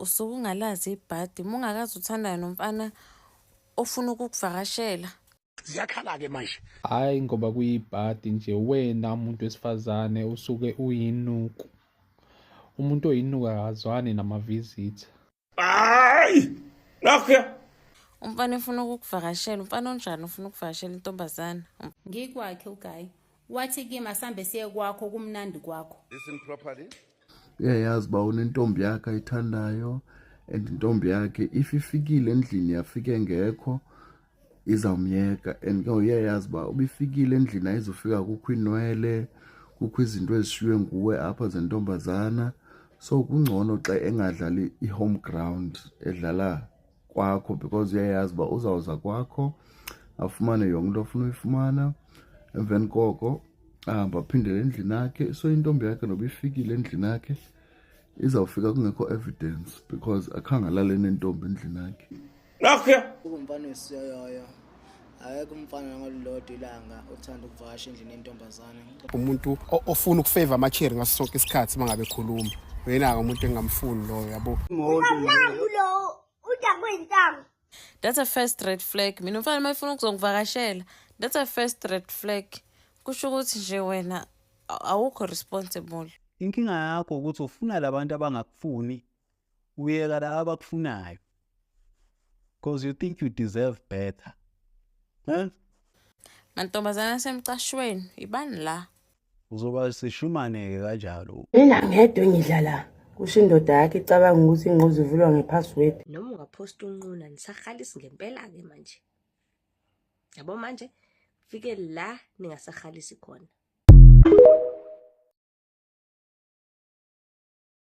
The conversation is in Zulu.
Usuke ungalazi ibhadi uma ungakaze uthandane nomfana ofuna ukukuvakashela. Ziyakhala-ke manje. Hhayi ngoba kuyibhadi nje wena muntu wesifazane usuke uyinuku. Umuntu oyinuku akazwani nama-visitor. Hayi, nakhuya. Umfana efuna ukukuvakashela, umfana onjani ufuna ukuvakashela intombazane? Ngikwakhe uGayi. Wathi kimi asambe siye kwakho kumnandi kwakho. Listen properly. Uyayazi uba unentombi yakhe ayithandayo and intombi yakhe if ifikile endlini yafika engekho izawumyeka, and ke uyayazi uba ubifikile endlini ayizofika kukho iinwele, kukho izinto ezishiywe nguwe apha zentombazana. So kungcono xa engadlali i-home ground, edlala kwakho, because uyayazi uba uzawuza kwakho afumane yonke into afuna uyifumana, emveni koko ahambe aphindele endlini yakhe. So intombi yakhe noba ifikile endlini yakhe izawufika kungekho evidence because akhange alale nentombi endlini yakhe. Nakhuya. Umfana wesiyoyoyo, akekho umfana ngolulodwa ilanga othanda ukuvakasha endlini yentombazane. Umuntu ofuna ukufeva ama-cherry ngaso sonke isikhathi uma ngabe ekhuluma, uyena-ke umuntu engingamfuni loyo, yabo. That's a first red flag. Mina umfana uma efuna ukuzongivakashela, that's a first red flag. Kusho ukuthi nje wena awukho responsible. Inkinga yakho ukuthi ufuna labantu abangakufuni, uyeka la abakufunayo. Because you think you deserve better. Huh? Mantombazane asemcashweni, ibani la? Uzoba sishumane-ke kanjalo. Mina ngedwa engidla, kusho indoda yakhe icabanga ukuthi ingquza ivulwa nge-password. Noma ungaphosta unquna, nisahalisi ngempela-ke manje, yabo. Manje fike la ningasahalisi khona.